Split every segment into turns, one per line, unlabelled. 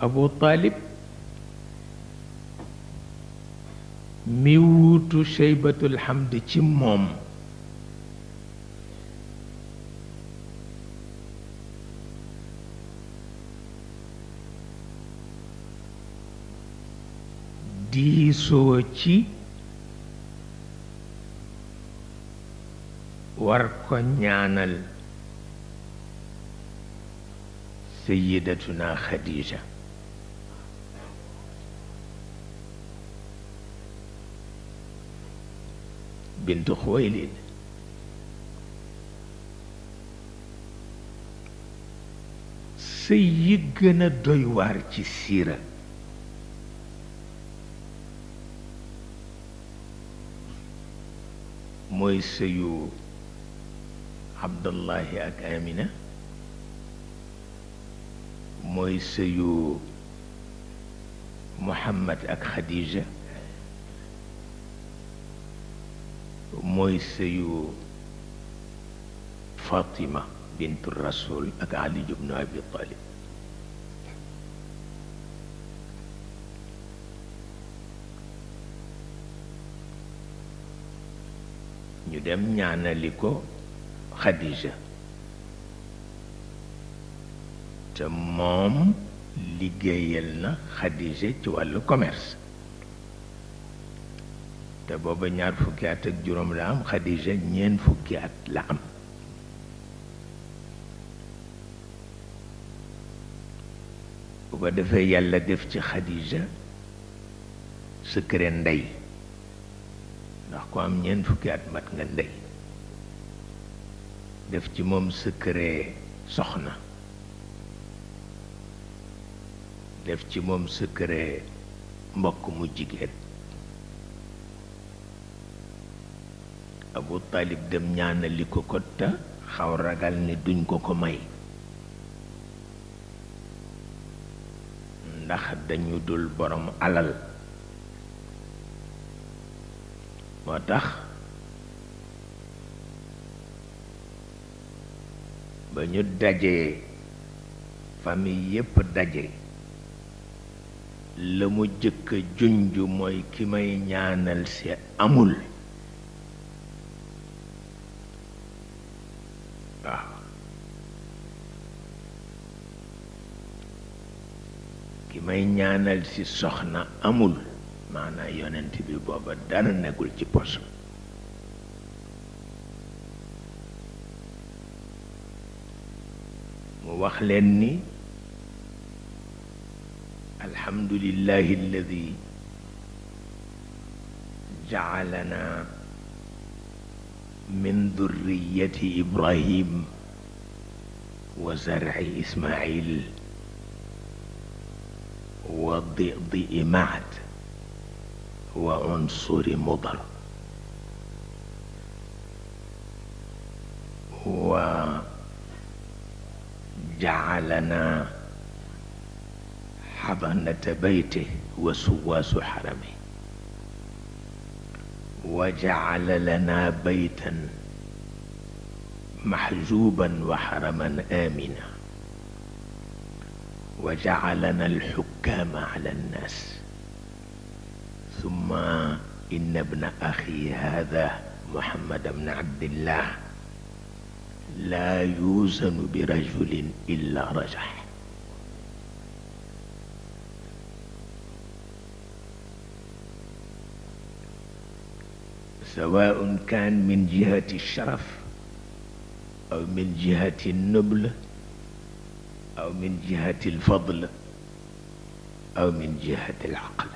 Abu Talib mi wuutu Sheybatul Hamd ci moom diisoo ci war ko ñaanal sayyidatuna Khadija bintu Xuwaylid sëy yi gën a doy waar ci siira mooy sëyu Abdullahi ak Amina mooy sëyu Muhammad ak Khadija mooy sëyu Fatima bintu Rasul ak Ali ibn Abi Talib ñu dem ñaanali ko Khadija te moom liggéeyal na Khadija ci wàllu commerce te booba ñaar fukki at ak juróom la am Khadija ñeent fukki at la am bu ko defee yàlla def ci Khadija secret ndey ndax ko am ñeent fukki at mat nga ndey def ci moom secret soxna def ci moom secret mbokk mu jigéen Abu Talib dem ñaanali ko ko te xaw ragal ni duñ ko ko may ndax dañu dul borom alal moo tax ba ñu dajee famille yépp daje la mu jëkk a junj mooy ki may ñaanal si amul waaw ki may ñaanal si soxna amul maanaam yonent bi booba dara nekkul ci poche mu wax leen ni alhamdulillahi alladi jacalana min durriyati Ibrahim wa zarci Ismail wa didi Maad wa unsuri Mudar wa jacalana xadanata bayte wa suwaasu xarami wa jacala lana baytan maxjuuban wa xaraman aamina wa jacalana alxukkaama ala annaas summa inna bna axi haada Muhammad bna Abdillah laa yuuzanu bi rajulin illa rajax سواء كان من جهة الشرف أو من جهة النبل أو من جهة الفضل أو من جهة العقل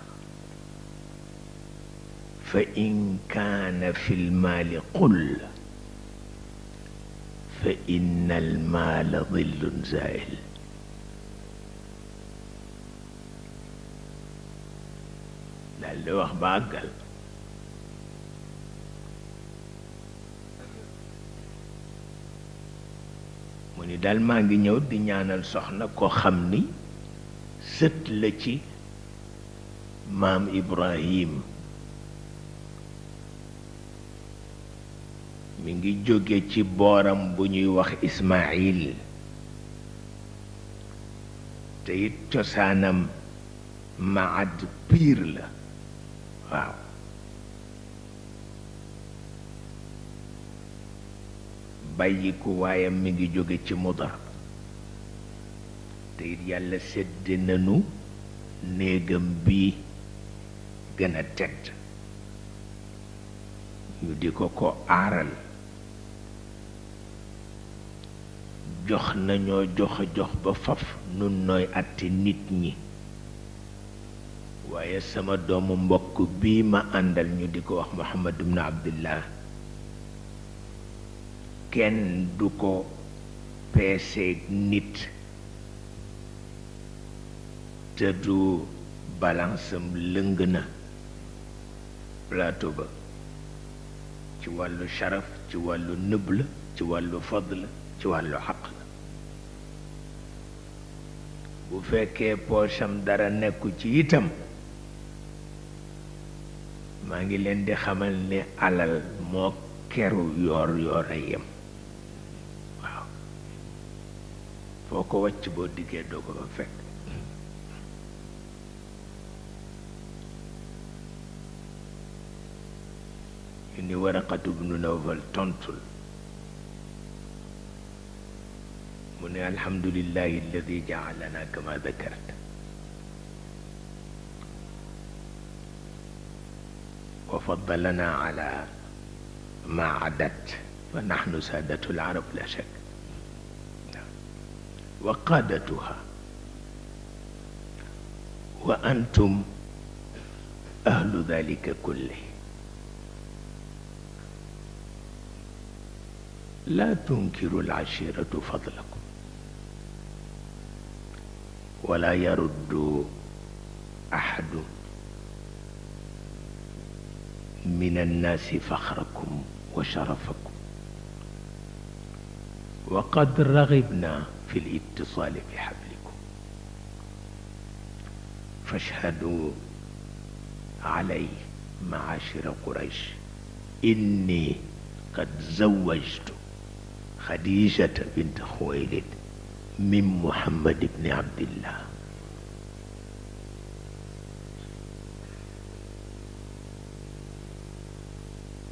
فإن كان في المال قل فإن المال ظل زائل daal di wax ba àggal mu ni daal maa ngi ñëw di ñaanal soxna koo xam ni sët la ci maam Ibrahim mi ngi jóge ci booram bu ñuy wax Ismaïl te it cosaanam maad piir la waaw bàyyiku waayam mi ngi jóge ci Mudar te it yàlla sedd nanu néegam bii gën a tedd ñu di ko ko aaral jox nañoo jox ba faf nun nooy àtte nit ñi waaye sama doomu mbokk bii ma àndal ñu di ko wax Muhammad ibn Abdullah kenn du ko peeseeg nit te du balansam lëng na plateau ba ci wàllu sharaf ci wàllu nëbla ci wàllu fadl ci wàllu xaq la bu fekkee poosam dara nekku ci itam maa ngi leen di xamal ne alal moo keru yoor yoor a yem waaw foo ko wàcc boo diggee doo ko fa fekk ñu ni Waraqatu bnu Nawfal tontul mu ne alhamdulillahi alladi jaalana kama dakarta wa faddalana ala ma adat fa nahnu saadatu larab la shak wa qaadatuha wa antum ahlu dalika kullih لا تنكر العشيرة فضلكم ولا يرد أحد من الناس فخركم وشرفكم وقد رغبنا في الاتصال بحبلكم فاشهدوا علي معاشر قريش إني قد زوجت خديجة بنت خويلد من محمد بن عبد الله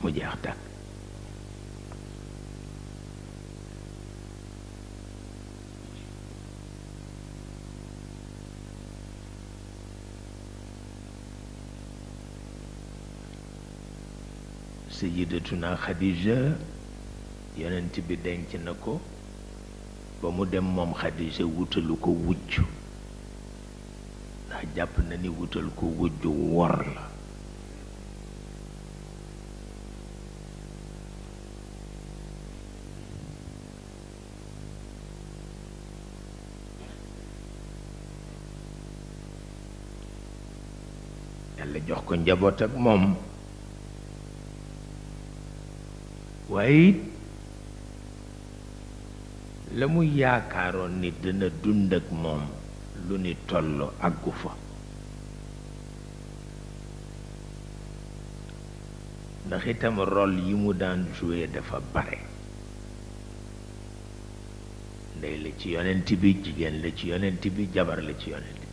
مجاهدك سيدتنا خديجة yonent bi denc na ko ba mu dem moom Xadija wutalu ko wujj ndax jàpp na ni wutal ko wujj wor la yàlla jox ko njaboot ak moom waaye la mu yaakaaroon ni dina dund ak moom lu ni toll àggu fa ndax itam rôle yi mu daan joué dafa bare ndey la ci yonent bi jigéen la ci yonent bi jabar la ci yonent bi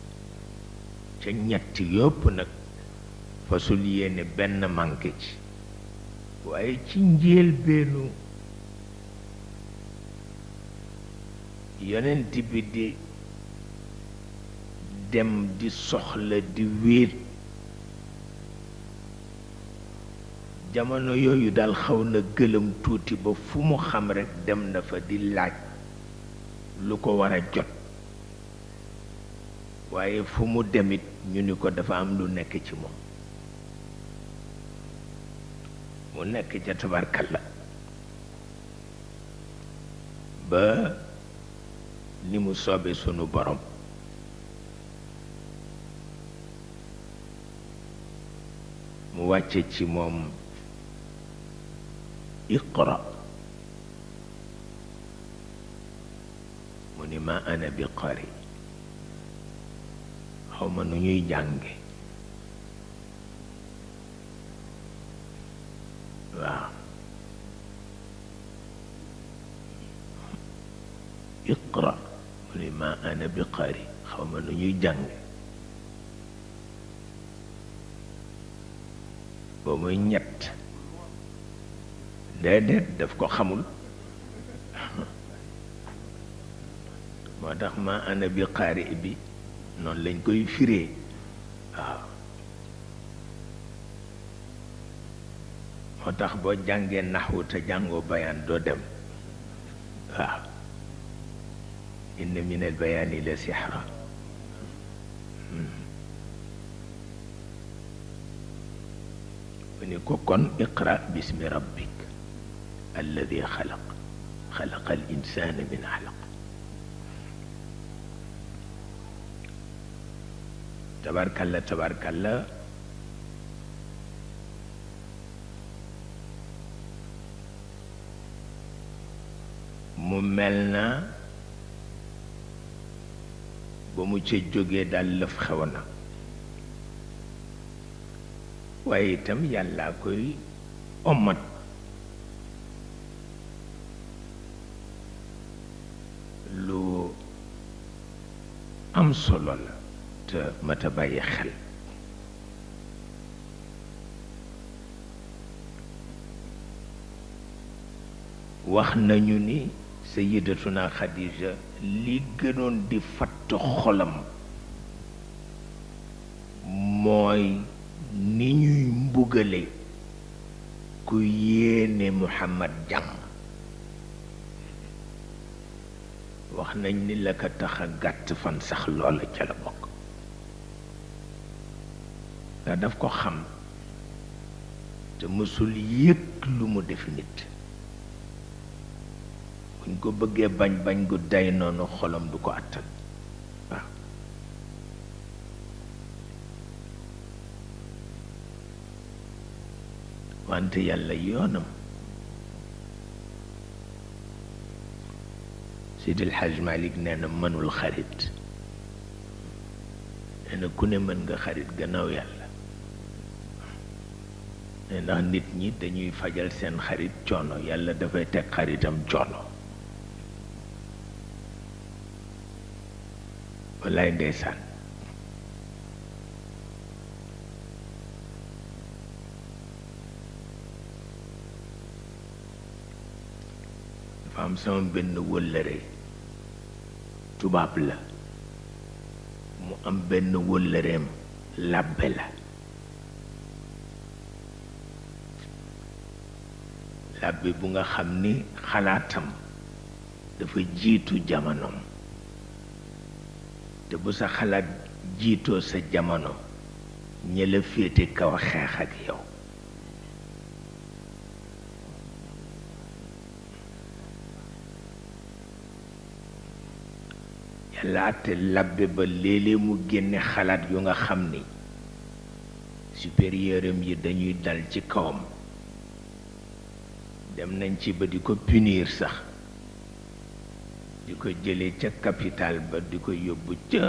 ca ñett yëpp nag fasul yéene benn manqué ci waaye ci njëlbeenu yonent bi di dem di soxla di wéet jamono yooyu daal xaw na gëlëm tuuti ba fu mu xam rekk dem na fa di laaj lu ko war a jot waaye fu mu demit ñu ni ko dafa am lu nekk ci moom mu nekk ca tabarkalla ba ni mu soobe sunu borom mu wàcce ci moom iqra mu ni ma ana bi qari xaw ma nu ñuy jànge waaw iqra mu ni ma ana bi qari xaw ma ma nu ñuy jànge ba muy ñett déedéet daf ko xamul moo tax ma ana bi xaari bi noonu lañ koy firee waaw moo tax boo jàngee naxwu te jàngoo bayaan doo dem waaw inna min al bayaani la sixra mu ni ko kon iqra bismi rabbik alladi xalaq xalaqa al insana min alaq tabarkalla tabarkalla mu mel na ba mu ca jógee daal lëf xew na waaye itam yàllaa koy ommat lu am solo la te mata bàyyi xel wax nañu ni sayyidatuna Khadija li gënoon di fatt xolam mooy ni ñuy mbugale ku yéene Muhammad jàmm wax nañ ni la ko tax a gàtt fan sax loola ca la bokk nga daf ko xam te mësul yëg lu mu def nit buñ ko bëggee bañ bañ gu day noonu xolam du ko àttan waaw wante yàlla yoonam Sidil Hajj Malik nee na mënul xarit nee na ku ne mën nga xarit gannaaw yàlla ne ndax nit ñi dañuy fajal seen xarit coono yàlla dafay teg xaritam coono wallaay ndeysaan dafa am sama benn wëllëre tubaab la mu am benn wëllëreem làbbe la làbbe bu nga xam ni xalaatam dafa jiitu jamonoom te bu sa xalaat jiitoo sa jamono ñi la féete kaw xeex ak yow yàlla àtte labbe ba léeg-léeg mu génne xalaat yu nga xam ni supérieuram yi dañuy dal ci kawam dem nañ ci ba di ko punir sax di ko jëlee ca capital ba di ko yóbbu ca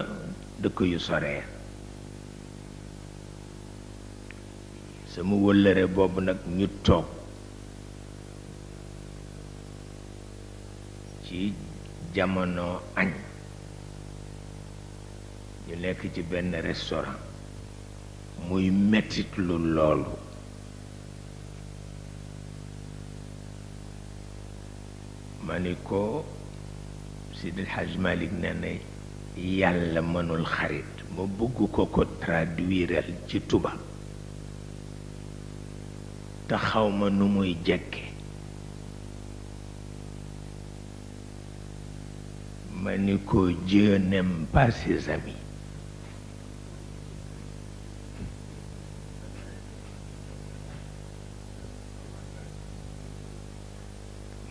dëkk yu soree sama wëllëre boobu nag ñu toog ci jamono añ ñu nekk ci benn restaurant muy mettit lu loolu ma ni ko Sidil Hajj Malik nee na yàlla mënul xarit ma bëgg ko traduiral ci tubaab te xawma nu muy jekke ma ni ko Dieu n'aime pas ses amis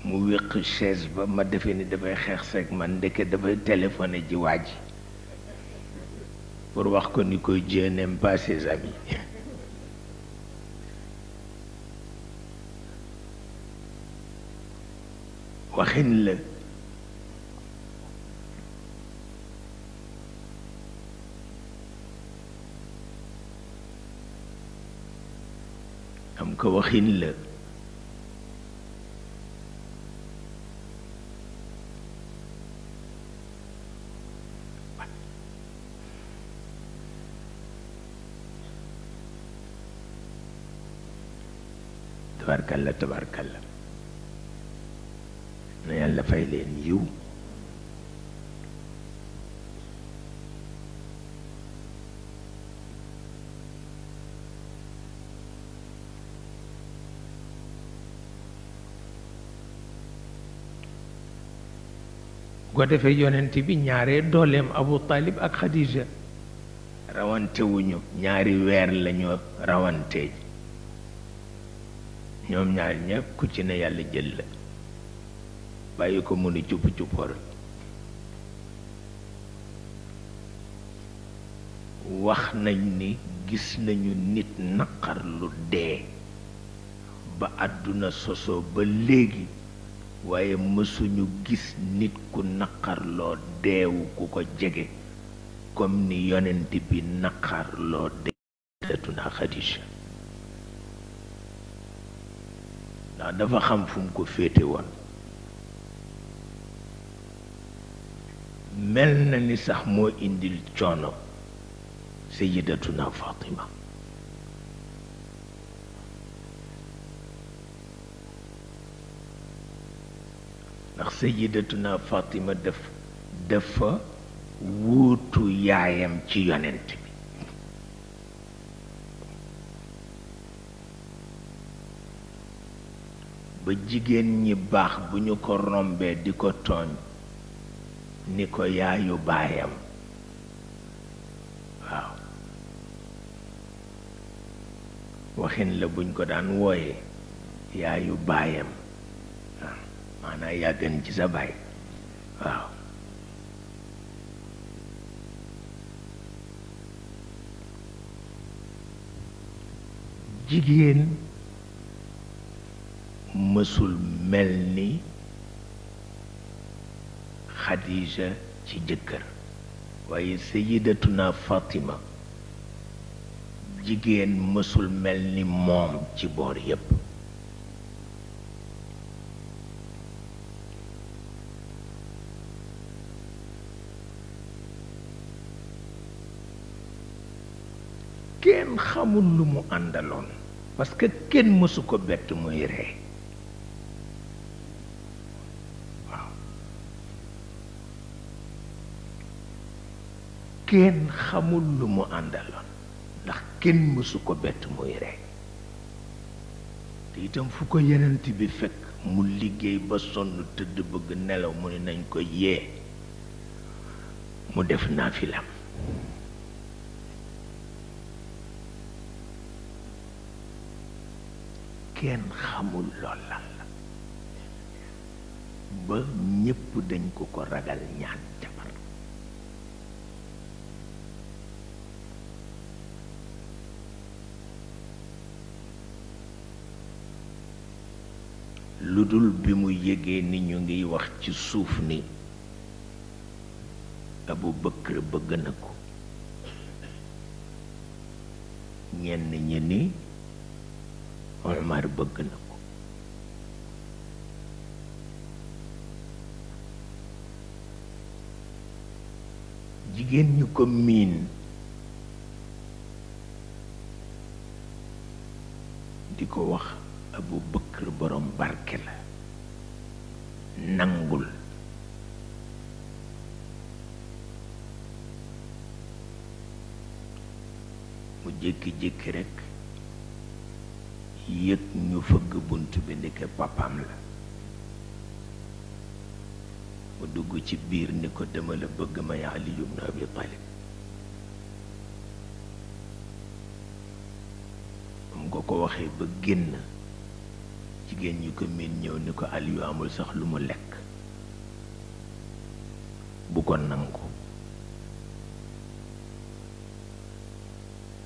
mu wéq chaise ba ma defee ni dafay xeex seeg man ndeke dafay téléphoné ji waa ji pour wax ko ni ko Dieu n'aime pas ses amis waxin la am ko waxin la tabarkalla tabarkalla na yàlla fay leen yiw
bu ko defee yonent bi ñaaree dooleem Abu Talib ak Khadija
rawante wuñu ñaari weer lañu rawante ñoom ñaar ñëpp ku ci ne yàlla jël la bàyyi ko mënu cupp cuppor wax nañ ni gis nañu nit naqar lu dee ba àdduna sosoo ba léegi waaye mësuñu gis nit ku naqarloo deewu ku ko jege comme ni yonent bi naqarloo deedatuna Xadija ndax dafa xam fu mu ko féete woon mel na ni sax moo indil coono Sayyidatuna Fatima ndax Sayyidatuna Fatima dafa wuutu yaayam ci yonent bi ba jigéen ñi baax bu ñu ko rombee di ko tooñ ni ko yaayu baayam waaw waxin la buñ ko daan wooye yaayu baayam waaw maanaam yaa gën ci sa baay waaw jigéen mësul mel ni Khadija ci jëkkër waaye Sayyidatuna Fatima jigéen mësul mel ni moom ci boor yépp kenn xamul lu mu àndaloon parce que kenn mësu ko bett muy ree waaw kenn xamul lu mu àndaloon ndax kenn mësu ko bett muy ree te itam fu ko yenent bi fekk mu liggéey ba sonn tëdd bëgg nelaw mu ne nañ ko yee mu def naafilam kenn xamul lool lan la ba ñépp dañ ko ragal ñaan jabar lu dul bi mu yégee ni ñu ngiy wax ci suuf ni Abu Bakr bëgg na ko ñenn ñi ni Omar bëgg na ko jigéen ñu ko miin di ko wax Abu Bakr borom barke la nangul mu jékki-jékki rekk yëg ñu fëgg bunt bi ndeke papam la mu dugg ci biir ni ko dama la bëgg may Ali ibn Abi Talib mu ko ko waxee ba génn jigéen ñi ko miin ñëw ni ko Aliyu amul sax lu mu lekk bu ko nangu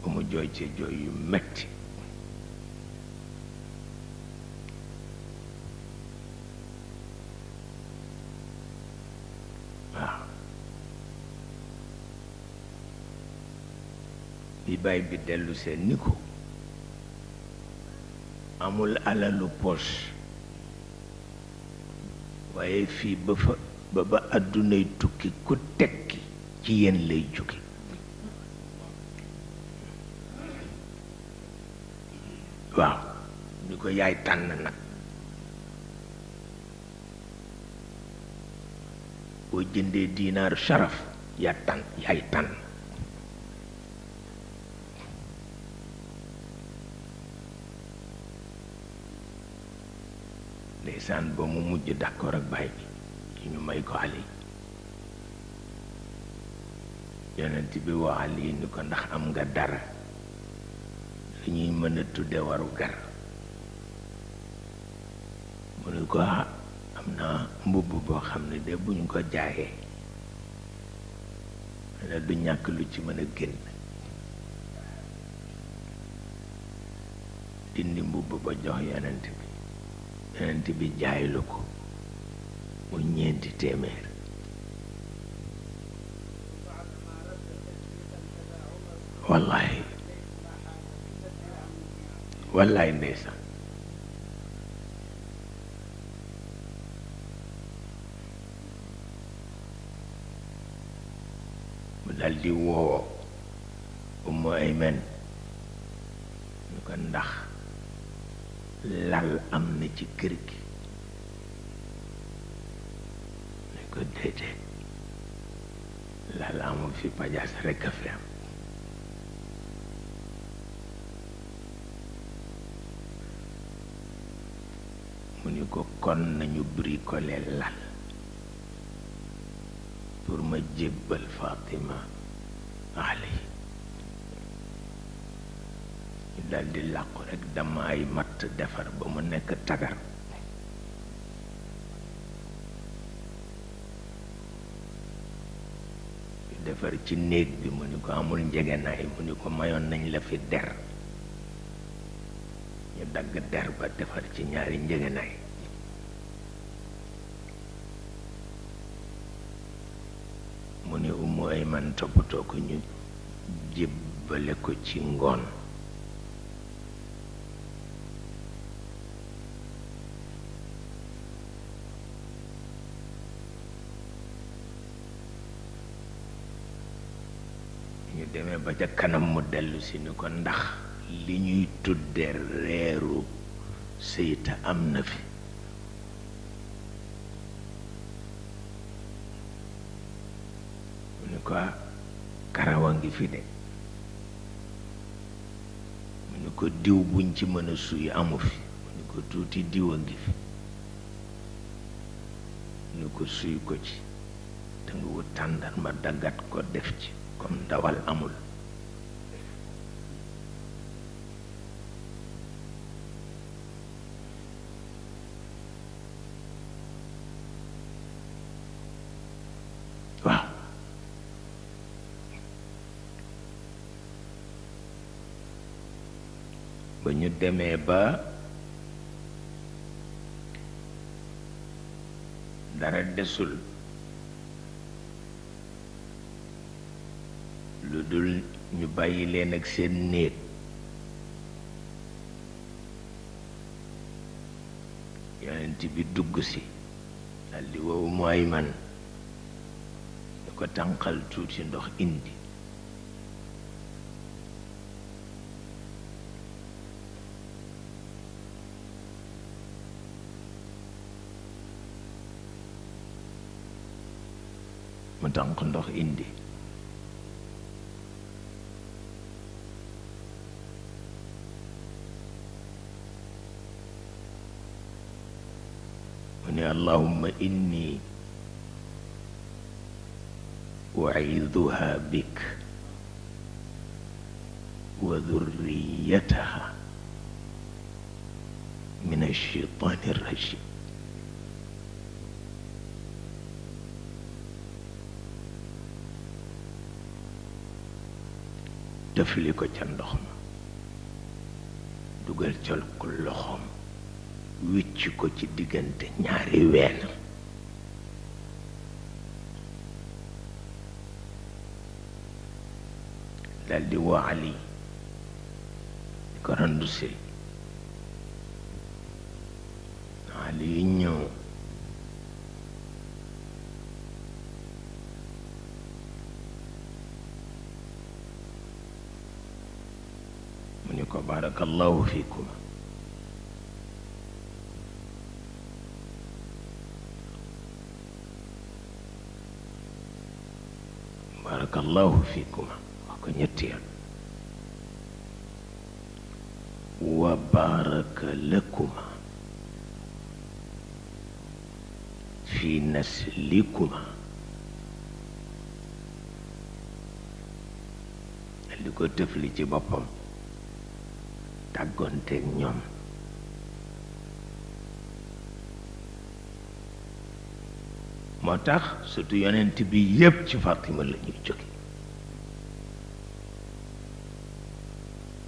ba mu jooy ci jooy yu metti bi baay bi dellu seen ni ko amul alalu poche waaye fii ba àddunay tukki ku tekki ci yéen lay jóge waaw ni ko yaay tànn nag boo jëndee diinaar sharaf yaay tànn ndeysaan ba mu mujj d'accord ak baay bi ci ñu may ko Ali yonent bi wax Ali ni ko ndax am nga dara lu ñuy mën a tudde waru gar mu ni ko am na mbubb boo xam ne de buñ ko jaayee ne du ñàkk lu ci mën a génn dindi mbubb ba jox yonent bi jaay lu ko mu 4 téeméer wallaay ndeysaan mu daldi woo Ummu Ayman ñu ko ndax lal am na ci kër gi ñu ko déedéet lal amul fi pajaas rekk a fi am mu ni ko kon nañu bricoler lal pour ma jébbal Fatima Ali ñu daldi làqu rekk dama ay matt defar ba mu nekk tagar ñu defar ci néeg bi mu ni ko amul njegenaay mu ni ko mayoon nañ la fi der ñu dagg der ba defar ci ñaari njegenaay mu ni Ummu Ayman toppatoo ko ñu jébbale ko ci ngoon ñu demee ba ca kanam mu dellu si ni ko ndax li ñuy tudde reeru seyta am na fi mu ni ko karawa ngi fi de mu ni ko diw buñ ci mën a suy amu fi mu ni ko tuuti diw a ngi fi mu ni ko suy ko ci te nga wut tàndarma daggat ko def ci comme ndawal amul waaw ba ñu demee ba dara desul lu dul ñu bàyyi leen ak seen néeg yonent bi dugg si daldi wow mooy man ñu ko tànqal tuuti ndox indi mu tànq ndox indi اللهم إني أعيذها بك وذريتها من الشيطان الرجيم tëfli ko ca ndox ma dugal col ko loxoom wicc ko ci diggante ñaari ween daldi woo Ali di ko randu sil Ali yu ñëw mu ni ko barakallahu fikuma barakallahu fikuma wax ko ñetti yoon wa baraka lakuma fi naslikuma li ko tëfli ci boppam tàggoonteeg ñoom moo tax surtout yonent bi yépp ci Fatima la ñuy jóge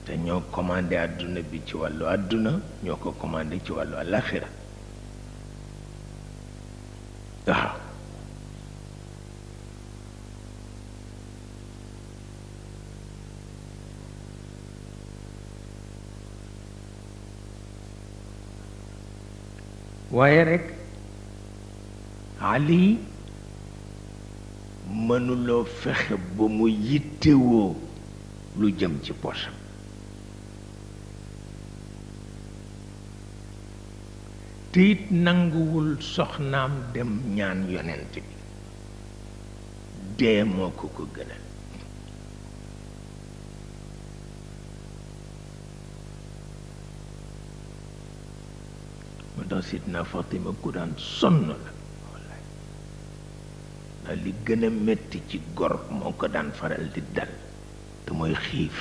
te ñoo commandé àdduna bi ci wàllu àdduna ñoo ko commandé ci wàllu àlaxira waaw waaye rekk Ali mënuloo fexe ba mu yittewoo lu jëm ci poosam te it nanguwul soxnaam dem ñaan yonent bi dee moo ko ko gënal moo tax Sidna Fatima ku daan sonn la wallaay ndax li gën a metti ci gor moo ko daan faral di dal te mooy xiif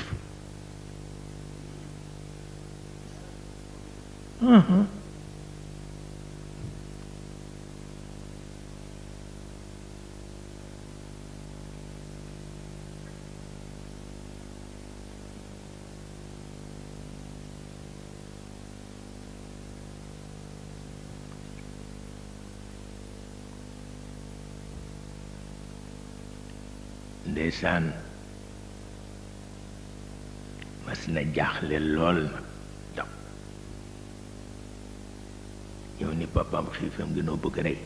ndeysaan mas na jaaxle lool nag daw ñëw ni papam xiifam gi noo bëgg rey